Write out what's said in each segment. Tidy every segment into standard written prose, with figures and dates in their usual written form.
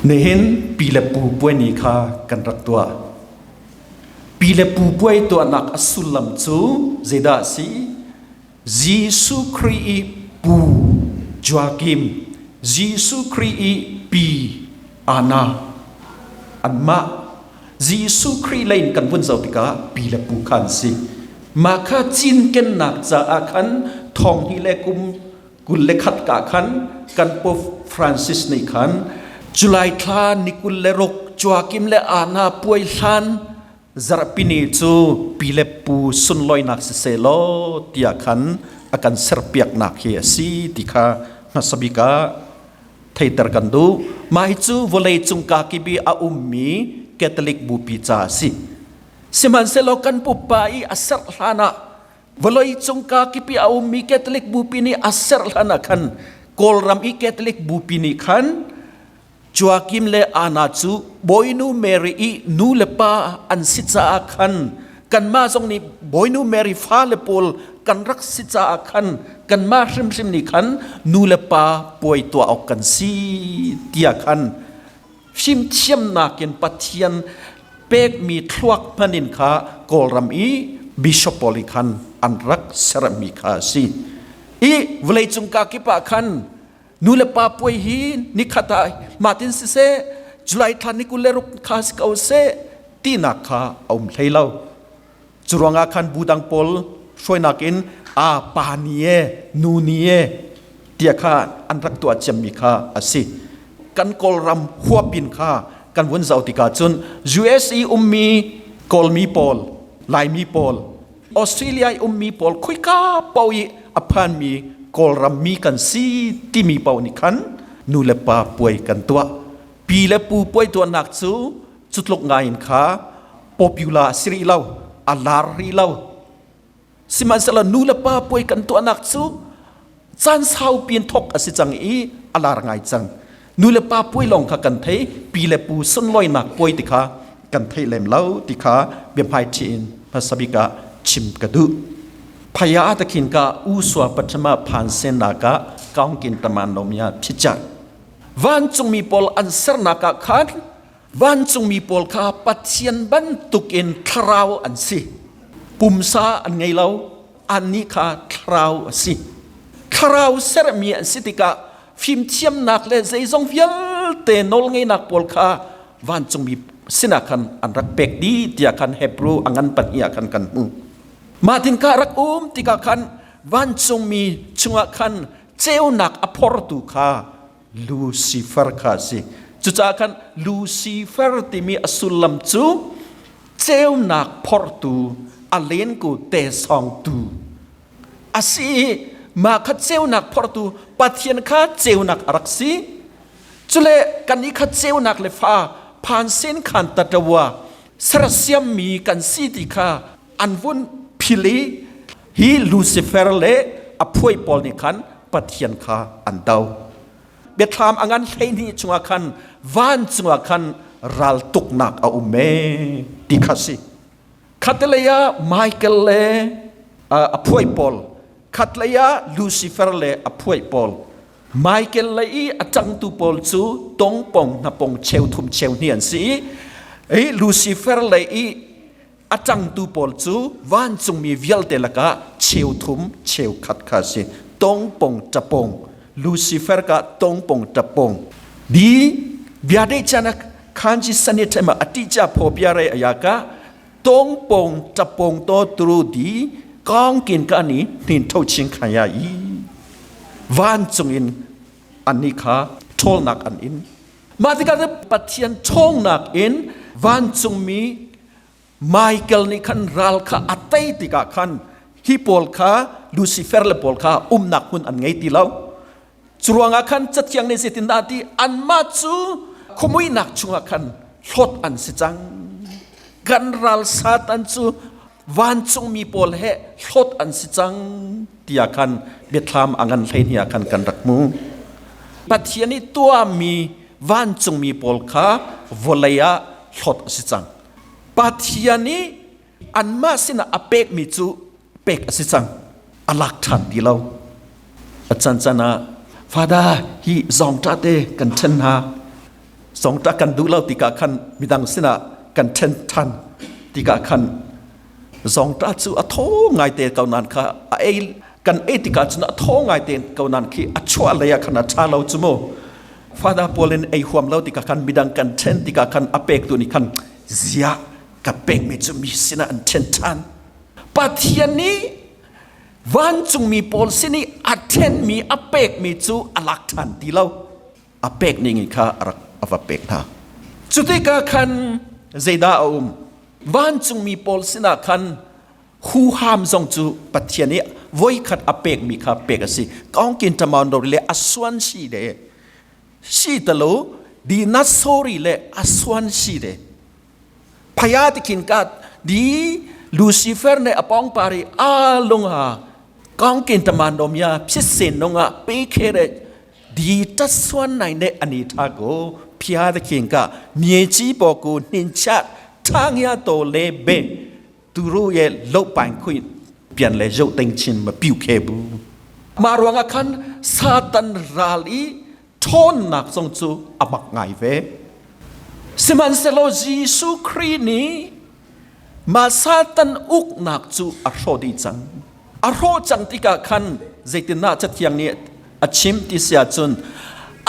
Nihin pi le pu puai ni kha kan rak tuah. Pi le pu puai tuahnak a sullam cu zeidah a si? Jesuh Khrih i pu Joakim, Jesuh Khrih i pi Anna, anmah Jesuh Khrih lei in kan vun zoh tikah pi le pu kha an si. Mah kha cinkennak caah khan thong hnih le kum 21 ka khan kan Pope Francis nih khan July thla ni 26 Joakim le Anna puai hlan zarhpini cu pi le pu sunlawinak siseh law tiah khan a kan serpiaknak hi a si ti kha hmasa bik ah theiter kan duh. Mah hi cu vawlei cung kakip i a ummi Catholic bupi ca a si. Sihmanhsehlaw kan pupa i a serh hlan ah Vawlei cung kakip i a ummi Catholic bupi nih a serh hlan ah khan Kawlram i Catholic bupi nih khan Joakim le Anna cu Bawinu Mary i nu le pa an si caah khan kanmah zong nih Bawinu Mary fale pawl kan rak si caah khan kanmah hrimhrim nih khan nu le pa puai tuah awk kan si tiah khan fimthiamnak in Pathian pekmi thluak hman in kha Kawlram i bishop pawl nih khan an rak sermi kha a si. I vawleicung kakip ah khan nu le pa puai hi nikhat ah mahtin siseh July thla ni 26 kha si ko seh tinak kha a um hlei lo. Cu ruangah khan bu dang pawl hruainak in a pa ni e nu ni e tiah kha an rak tuah ciammi kha a si. Kan Kawlram huapin kha kan vun zoh tikah cun US i ummi Kawlmi pawl, Laimi pawl, Australia i ummi pawl khuika paoh i a phanmi Kawlram mi kan si timi paoh nih khan nu le pa puai kan tuah. Pi le pu puai tuahnak cu cu tluk ngai in kha popular a si rih lo, a lar rih lo. Sihmanhsehlaw nu le pa puai kan tuahnak cu caan saupi in thawk a si cang i a lar ngai cang. Nu le pa puai lawng kha kan thei, pi le pu sunlawinak puai ti kha kan thei lem lo ti kha biahmaiṭhi in hmasa bik ah chim ka duh. Phaya takhin ka usua pathama phan sen naka kaungkin taman lomia phicha. Vancungmi pawl an sernak ah khan Vancungmi pawl kha Pathian bantukin thlarau an si. Pumsa an ngei lo, annih kha thlarau a si. Thlarau sermi an si tikah fimthiamnak le zeizong vialte nawlngeihnak pawl kha vancungmi sinah khan an rak pek dih tiah khan Hebrew a ngan pahnih ah khan kan hmuh. Mah tin kha rak um tikah khan vancungmi chungah khan ceunak a phortu kha Lucifer kha a si. Cucaah khan Lucifer timi a sullam cu ceunak phortu, a lenku te sawngtu a si i mah kha ceunak phortu Pathian kha ceunak a rak si. Cule kan i kha ceunak le fa phan sen khan tatawa sersiammi kan si ti kha an vun phil i hi Lucifer le a phuai pawl nih khan Pathian kha an do. Biathlam a ngan 12 chungah khan vancung ah khan raltuknak a um ee ti kha si. Khatlei ah Michael le a phuai pawl, khatlei ah Lucifer le a phuai pawl. Michael lei i a cangtu pawl cu tongpong hnapong cheu thum cheu hnih an si i Lucifer lei i a cangtu pawl cu vancungmi vialte lakah cheuthum cheukhat kha a si tongpong ṭapong Lucifer ka tongpong ṭapong di bia de chana khanji sani thema ati cha pho bia re aya ka tongpong ṭapong to tru di kong kin ka ni hnin tho ching khaya i vancung in ani kha ṭhawlnak an in mah tikah Pathian ṭhawngnak in vancungmi Michael nih khan ral kha a tei tikah khan hi pawl kha Lucifer le pawl kha umnak hmun an ngei ti lo. Curuangah khan Cathiang nih zeitindah a ti? Anmah cu khuamuihnak chungah khan hlawt an si cang. Kan ral Satan cu vancungmi pawl he hlawt an si cang tiah khan biathlam a ngan 12 ah khan kan rak hmu. Pathian nih tuahmi vancungmi pawl kha vawlei ah hlawt a si cang. Pathian nih anmah sinah a pekmi cu pek a si cang. A lak ṭhan ti lo. A cancan ah, Father, hi zawngṭah te kan ṭhen hna. Zawngṭah kan duh lo tikah khan midang sinah kan ṭhen ṭhan tikah khan zawngṭah cu a thaw ngaite ko nain kha a ei kan ei tikah cun a thaw ngaite ko nain khi a chuah lei ah khan a ṭha lo cu mu. Father pawl in ei huam lo tikah khan midang kan ṭhen tikah khan a pektu nih khan ziah ka pekmi cu mi sinah an ṭhen ṭhan. Pathian nih vancungmi pawl sin i a ṭhenmi a pekmi cu a lak ṭhan ti lo. A pek ning in kha a rak a va pek hna. Cu tikah khan zeidah a um? Vancungmi pawl sinah khan huham zong cu Pathian i voikhat a pekmi kha pek a si. Kawngkin ṭamaundori le a suan si de si talo di nasori le a suan si de phaya tikhin ka di Lucifer ne a pong pari a lung ha kawngkin taman domya phisin nonga pe khere ဒီတဆွမ်းနိုင်တဲ့အနေထားကိုဖျားသခင်ကမြေကြီးပေါ်ကိုနှင်ချထားရတော်လဲပဲသူတို့ရဲ့လုတ်ပိုင်ခွင့်ပြန်လဲရုပ်သိမ်းခြင်းမပြုခဲ့ဘူးမာရဝငါခန်စာတန်ရာလီထုံးนักทรงจูอมักไงเวสมันเซโลจีสุครีนี้มาซาตันอุกนักจูอโรดีจังอโรจังติกาคัน zeitindah Cathiang nih a chim ti si ahcun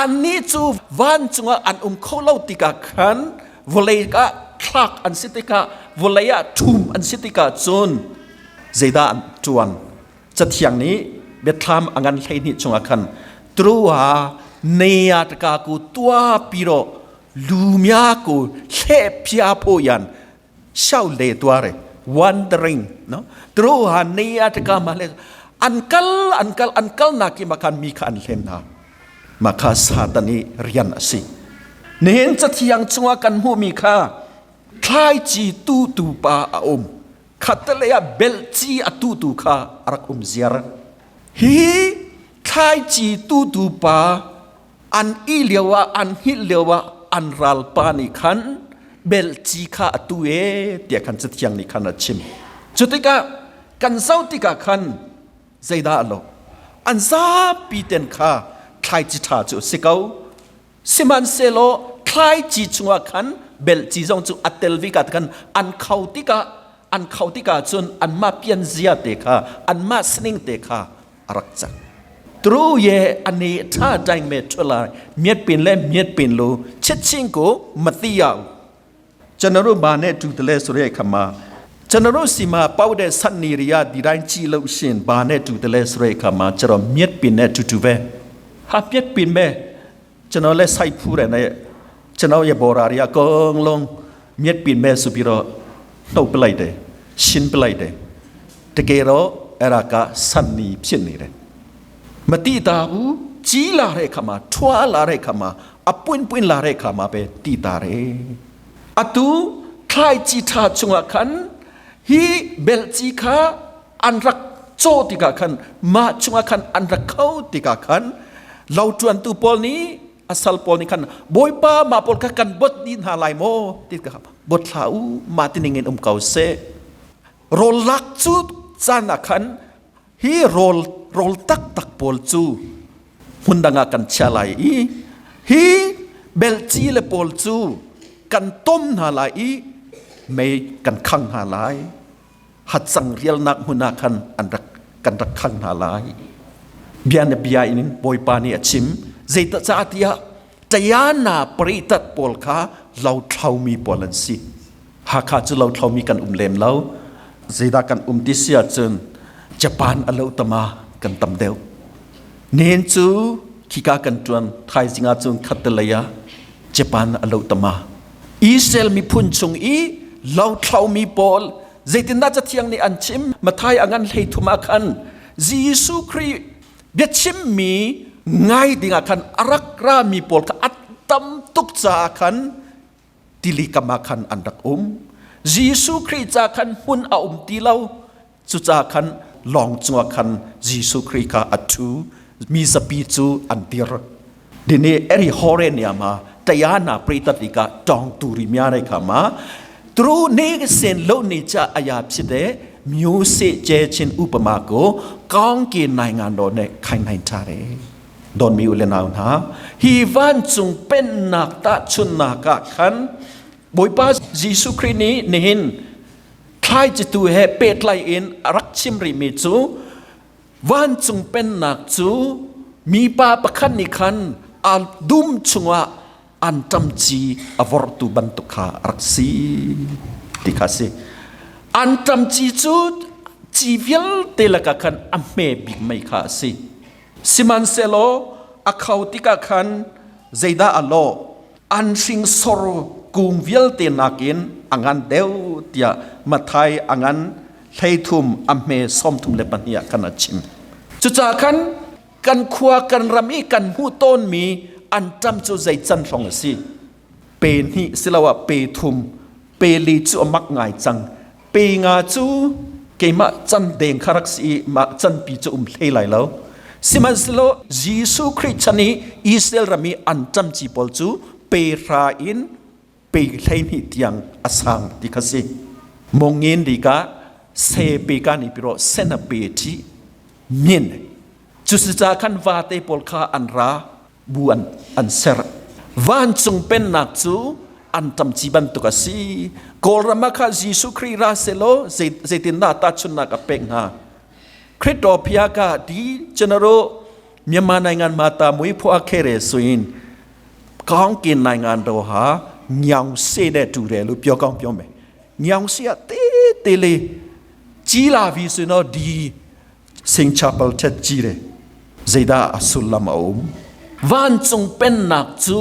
annih cu vancung ah an um kho lo tikah khan vawlei ah thlak an si tikah vawlei ah ṭhum an si tikah cun zeidah an ṭuan? Cathiang nih biathlam a ngan 12 chungah khan trua nea taka ku tua piro lumia ku hle phia pho yan ရှောက်လေသွားတယ် wandering နော်သူတို့ဟာနေရာတကာမှာလဲအန်ကလအန်ကလအန်ကလနာကိမကန်မိခန်လှင်နာမခါစာတနီရီယန်အစီနေဟင်ချတိယံချွာကန်မှုမိခါထိုင်ချီတူတူပါအုံခတ်တလေဘယ်ချီအတူတူခါအရက်အုံဇီယာဟီထိုင်ချီတူတူပါ an i lio ah an hngilh lio ah an ralpa nih khan belci kha a tu e tiah khan Cathiang nih khan a chim. Cu tikah kan zoh tikah khan zeidah a lo? An zapi ten kha thlaici ṭha cu a si ko. Sihmanhsehlaw thlaici chungah khan belci zong cu a tel ve ka khan an kho tikah an kho tikah cun anmah pianzia te kha anmah sining te kha a rak cang. သူရဲ့အနေအထားအတိုင်းပဲထွက်လာမြက်ပင်လဲမြက်ပင်လို့ချက်ချင်းကိုမသိရဘူးကျွန်တော်တို့ဘာနဲ့တူတယ်လဲဆိုတဲ့အခါမှာကျွန်တော်တို့စီမှာပေါက်တဲ့ဆတ်နေရဒီတိုင်းကြည့်လို့ရှင်ဘာနဲ့တူတယ်လဲဆိုတဲ့အခါမှာကျွန်တော်မြက်ပင်နဲ့တူတူပဲဟာမြက်ပင်ပဲကျွန်တော်လည်းစိုက်ဖူးတယ်နဲ့ကျွန်တော်ရဲ့ဘော်ရာတွေအကုန်လုံးမြက်ပင်ပဲဆိုပြီးတော့နှုတ်ပလိုက်တယ်ရှင်းပလိုက်တယ်တကယ်တော့အဲ့ဒါကဆတ်နီဖြစ်နေတယ်မတိတာဘူးကြီးလာတဲ့အခါမှာထွာလာတဲ့အခါမှာအပွင့်ပွင့်လာတဲ့အခါမှာပဲတိတာတယ်အတူထိုင်ကြည့်ထားချုံအခန်ဟီဘယ်ဂျီခါအန်ရက်ချိုတိကခန်မာချုံအခန်အန်ရက်ခေါတိကခန်လောက်တွန်တူပေါ်နီအဆလပေါ်နီခန်ဘွိပါမာပေါ်ခကန်ဘတ်ဒီနာလိုက်မောတိကဘတ်လာဦးမာတင်ငင်အုံကောဆေရိုလက်ချူချာနာခန်ဟီရိုလရိုလတက်တက်ပေါ်ချူဟွန်ဒငါကန်ချလာအီဟီဘယ်ချီလေပေါ်ချူကန်တုံနာလာအီမေကန်ခန်းနာလာฮัดสังเรียลนักหุนาคันอันรักกันรักขังนาลายเบียนเบียอินบอยปานีอชิมเจตจาติยะจยานาปริตัดปอลคาเราเท่ามีปอลันซีหากาจะเราเท่ามีกันอุมเลมเราเจดากันอุมติเสียจนญี่ปุ่นอเลวตมากันตำเดียวเน้นจูขีกากันจวนไทยจิงอาจนขัดเตเลยะญี่ปุ่นอเลวตมาอิสราเอลมีพุนชงอีเราเท่ามีปอล zeitindah Cathiang nih an chim Matthai a ngan 33 ah khan Jesuh Khrih biachimmi ngai dingah khan a rak rami pawl kha a tam tuk caah khan tili kam ah khan an rak um. Jesuh Khrih ca khan hmun a um ti lo. Cucaah khan lawng cungah khan Jesuh Khrih kha a ṭhu. Mi zapi cu an dir. ဒီနေ့အဲ့ဒီဟောတဲ့နေရာမှာတရားနာပရိသတ်တွေကတောင်းတူရီများတဲ့အခါမှာသူတို့နေစဉ်လုပ်နေကြအရာဖြစ်တဲ့မျိုးစေ့ကျဲခြင်းဥပမာကိုကောင်းကင်နိုင်ငံတော်နဲ့ခိုင်နိုင်ထားတယ်။ Dawtmi u le nau hna, hi vancung pennak tahchunhnak ah khan Bawipa Jesuh Khrih nih nihin thlaici he pehtlai in a rak chim rihmi cu vancung pennak cu mipa pakhat nih khan a dum chungah anṭam ci a vorhtu bantuk kha a rak si ti kha a si. Anṭam ci cu ci vialte lakah khan a hme bik mei kha a si. Sihmanhsehlaw a kho tikah khan zeidah a lawh? An hringsor kung vialte nakin a ngan deuh tiah Matthai a ngan 13 a hme 32 ah khan a chim. Cucaah khan kan khua kan ram i kan hmuh tawnmi anṭam cu zei can hrawng a si? Pe hnih siloah pe thum, pe li cu a mak ngai cang. Pe nga cu keimah can deng kha rak si i mah canpi cu um hlei lai lo. Sihmanhsehlaw Jesuh Khrih chan i Israel ram i anṭam ci pawl cu pe hra in pe 12 tiang a sang ti kha si. Mongin ri ka se pe ka ni piro sena pe thi min. Cusica khan vate pawl kha an ra bu an ser. Vancung pennak cu anṭam ci bantuk a si. Kawlram ah kha Jesuh Khrih ra selaw zeitindah tahchunhnak a pek hnga? Khrito phia ka di general မြန်မာနိုင်ငံမှာတာမွေးဖွားခဲ့တယ်ဆိုရင်ကောင်းကင်နိုင်ငံတော်ဟာညောင်စေတဲ့တူတယ်လို့ပြောကောင်းပြောမယ်။ညောင်စေကတေးသေးလေးကြီးလာပြီဆိုတော့ဒီစင်ချပလထက်ကြီးတယ်။ဇေဒအဆုလမ်အုံvancung pennak cu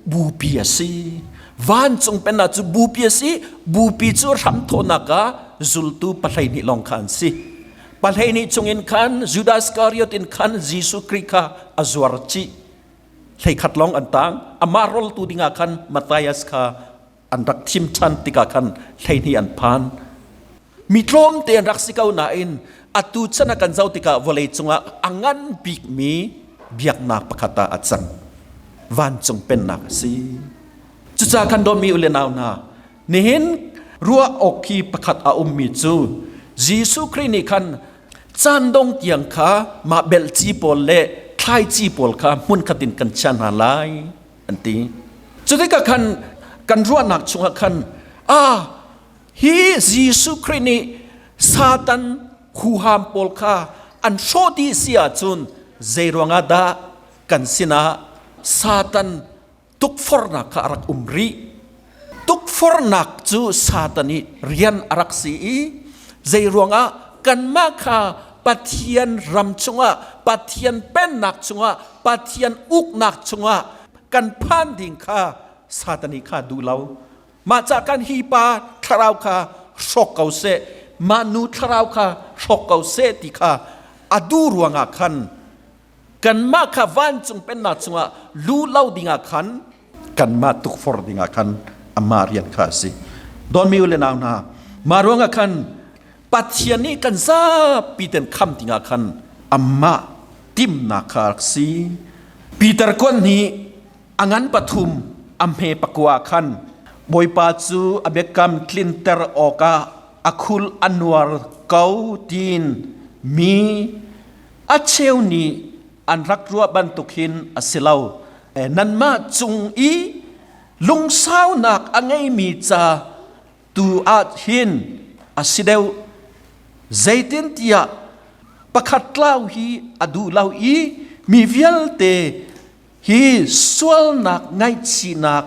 bupi a si vancung pennak cu bupi a si bupi cu hramthawhnak ah zultu 12 lawng kha an si 12 chungin khan Judas Iskariot in khan Jesuh Khrih kha a zuar chih 11 lawng an tang amah roltu dingah khan Matthias kha an rak thim ṭhan tikah khan 12 an phan mi tlawmte an rak si ko nain atu chan a kan zoh tikah vawlei cungah a ngan bikmi biaknak pakhat ah a cang vancung pennak a si cucaah kan dawtmi u le nau hna nihin ruah awk hi pakhat a ummi cu Jesuh Khrih nih khan caan dong tiang kha mah belhci pawl le thlaici pawl kha hmunkhat in kan chia hna lai an ti cutikah khan kan ruahnak chungah khan ah hi Jesuh Khrih nih Satan huham pawl kha an hrawh dih si ahcun zei ruangah dah kan sinah Satan tukforhnak kha a rak um rih tukforhnak cu Satan i rian a rak si i zei ruangah kanmah kha Pathian ram chungah Pathian pennak chungah Pathian uknak chungah kan phan ding kha Satan nih kha duh lo mah ca kan hi pa thlarau kha hrawk ko seh mah nu thlarau kha hrawk ko seh ti kha a duh ruangah khan kanmah kha vancung pennak chungah lu lo dingah khan kanmah tukforh dingah khan amah rian kha a si dawtmi u le nau hna mah ruangah khan Pathian nih kan zapi ten kham dingah khan amah timnak kha rak si Peter kuan nih a ngan pathum a hme pakua khan Bawipa cu a biakam tlinter awkah a khul a nuar ko tiin mi a cheu nih an rak ruah bantuk hin a si lo nanmah cung i lungsaunak a ngeimi ca tu ah hin a si deuh zeitintiah pakhat tlau hi a duh lo i mi vialte hi sualnak ngaihchihnak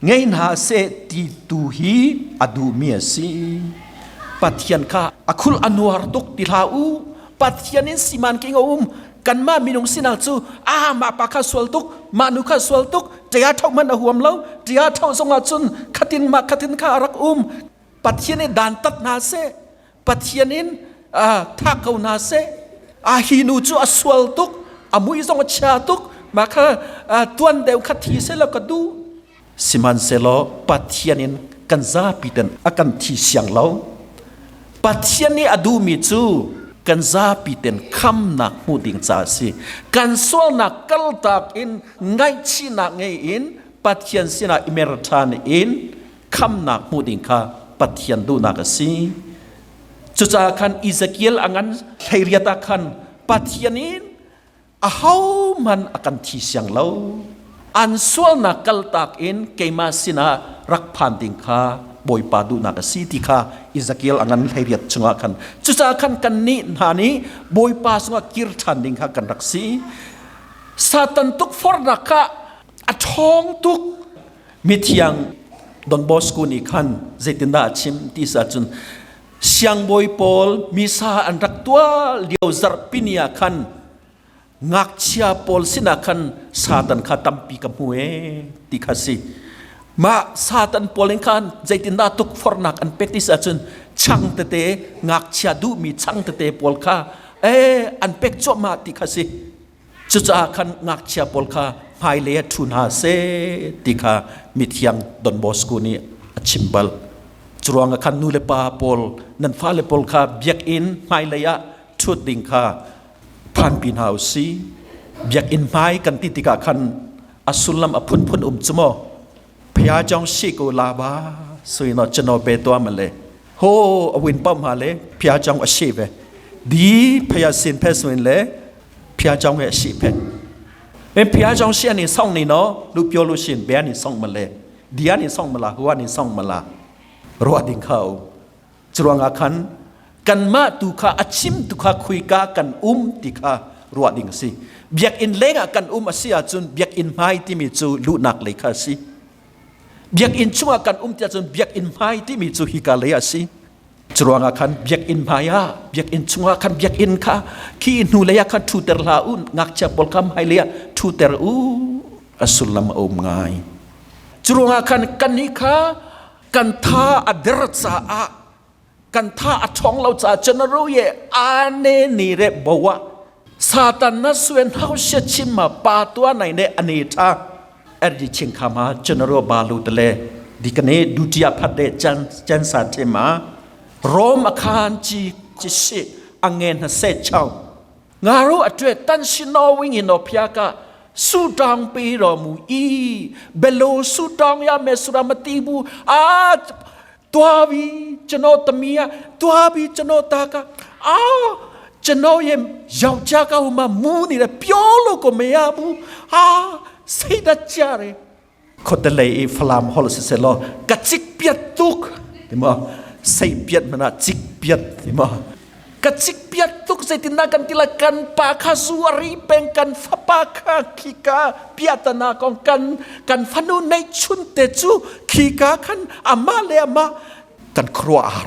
ngei hna seh ti tu hi a duhmi a si. Pathian kha a khul a nuar tuk ti hlah u. Pathian in siman king a um. Kanmah minung sinak cu ah mah pa kha sual tuk, mah nu kha sual tuk, ṭia ṭhoh hmanh a huam lo, ṭia ṭhoh zongah cun khatin mah khatin kha a rak um. Pathian i dantat hna seh. Pathian in thah ko hna seh a hi nu cu a sual tuk a mui zong a chia tuk mah kha tuan deuh kha thi seh law ka duh sihmanhsehlaw Pathian in kan zapi ten a kan thi siang lo Pathian nih a duhmi cu kan zapi ten khamnak hmuh ding ca a si kan sualnak kaltak in ngaihchihnak ngei in Pathian sinah i mer ṭhan in khamnak hmuh ding kha Pathian duhnak a si. Cucaah khan Ezekiel a ngan 18 ah khan Pathian in Ahohmanh a kan thi siang lo. An sualnak kaltak in keimah sinah rak phan ding kha Bawipa duhnak a si ti kha Ezekiel a ngan 18 chungah khan. Cucaah khan kannih hna nih Bawipa sungah kir ṭhan ding kha kan rak si. Satan tukforhnak kha a ṭhawng tuk. Mithiang Don Bosco nih khan zeitindah a chim ti ahcun siangbawi pawl misa an rak tuah lio zarhpini ah khan ngakchia pawl sinah khan Satan kha tampi ka hmu ee ti kha si. Mah Satan pawl in khan zeitindah tukforhnak an pek ti si ahcun chang tete ngakchia duhmi chang tete pawl kha ee an pek cuahmah ti kha si. Cucaah khan ngakchia pawl kha hmailei ah ṭhu hna seh ti kha mithiang Don Bosco nih a chim bal. Curuangah khan nu le pa pawl nan fale pawl kha biakinn hmailei ah ṭhut ding kha phanpi hna u si. Biakinn hmai kan ti tikah khan a sullam a phunphun um cu maw? Phaya jong shi ko la ba sui no chano be tua ma le ho a win pam ha le phya jong a shi ve di phaya sin phe suin le phya jong he shi phe me phya jong shi ani song ni no lu pyo lu shin be ani song ma le di ani song ma la huwa ni song ma la ruah ding khau Curuangah khan kanmah tu kha a chim tu kha khuika kan um ti kha ruah ding a si. Biakinn lengah kan um a si ahcun biakinn hmai timi cu luhnak lei kha a si. Biakinn chungah kan um ti ahcun biakinn hmai timi cu hika lei a si. Curuangah khan biakinn hmai ah biakinn chungah khan biakinn kha khi hnu lei ah khan ṭhuter hlah u ngakchia pawl kha hmai lei ah ṭhuter u a sullam a um ngai. Curuangah khan kannih kha Kan tha a der caah kan tha a ṭhawng lo caah cun ye ane ni re bowa Satan na suen hau sia chim ma pa tua nai ne ani tha er di ching kha ma cun ba lu tele di kane dutia phat de chan chan sa the ma Rom akhan chi chi si angen na se chau ငါတို့အတွက်တန်ရှင်တော်ဝိညာဉ်တော်ဖျားကဆူတောင်းပေးတော်မူ၏ဘယ်လိုဆူတောင်းရမယ်ဆိုတာမသိဘူးအာတွားပြီကျွန်တော်သမီးကတွားပြီကျွန်တော်သားကအာကျွန်တော်ရဲ့ယောက်ျားကဟိုမှာမူးနေတယ်ပြောလို့ကိုမရဘူးဟာစိတ်တကြတယ် ခေါတလေဖလာမ်ဟောလဆဲလောကချစ်ပြတ်တုကဒီမှာစိတ်ပြတ်မနာချစ်ပြတ်ဒီမှာကချစ်ပြတ်တုကစေတင်နာကန်တိလကန်ပါခါဇူရီပင်ကန်ဖပါခါခိကာပြတနာကောင်ကန်ကန်ဖနုနေချွန်းတေချူခိကာခန်အမလေအမကန်ခရဝအာ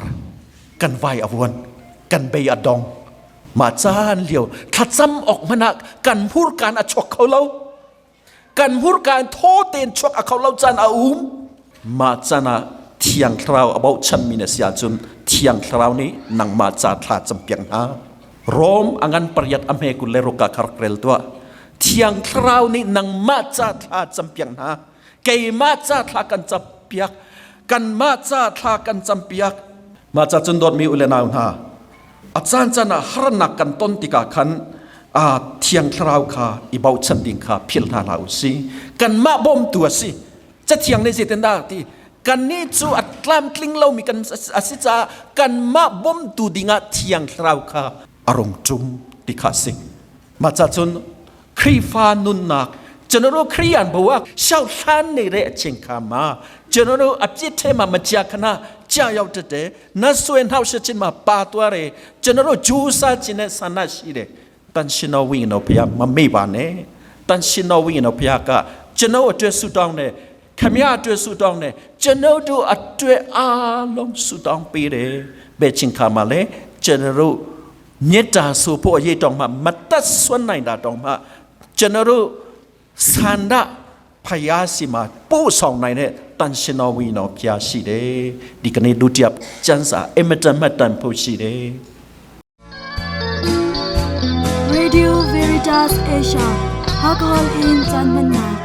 ကန်ဝိုင်အဝန်ကန်ဘေအဒေါงมาจานเลียวถ้าจำออกมานักกันพูดการอชกเขาเล่า Kan hmurka in thaw tein chuak a kho lo caan a um. Mah can ah Thiang Thlarau a bochanmi na si ahcun Thiang Thlarau nih nangmah ca thla campiak hna. Rom a ngan pariat a hme 26 ah kha rak rel tuah. Thiang Thlarau nih nangmah ca thla campiak hna. Keimah ca thla kan campiak. Kanmah ca thla kan campiak. Mah ca cun dawtmi u le nau hna, A caancaan ah harnak kan ton tikah khan Thiang Thlarau kha i bochan ding kha philh hna hlah u si. Kanmah bawmtu a si. Cathiang nih zeitindah ti kannih cu a tlamtling lomi kan a si caah kanmah bawmtu dingah Thiang Thlarau kha a rung ṭum ti kha a si. Mah ca cun Khrihfa nunnak General Khrian bo xiao hlan nei re ching kha ma General a pi the ma ma chia khana chia yau te te na suen hau she chin ma pa tua re General ju sa chin ne sana shi re tan shin no wing no phya ma me ba ne tan shin no wing no phya ka ကျွန်ုပ်အတွက်ဆုတောင်းတယ်ခမရအတွက်ဆုတောင်းတယ်ကျွန်ုပ်တို့အတွက်အားလုံးဆုတောင်းပေးတယ်ဘယ်ချင်းခါမှလဲကျွန်တော်တို့ မေတ္တာဆိုဖို့အရေးတောင်မှမတတ်ဆွမ်းနိုင်တာတောင်မှကျွန်တော်တို့ဆန္ဒဖယားစီမှာပို့ဆောင်နိုင်တဲ့တန်ရှင်တော်ဝိညာဉ်ဖျားရှိတယ်ဒီကနေ့ဒုတိယကျမ်းစာအင်မတန်မှတ်တမ်းဖို့ရှိတယ် Radio Veritas Asia Alcohol in Chanmanna.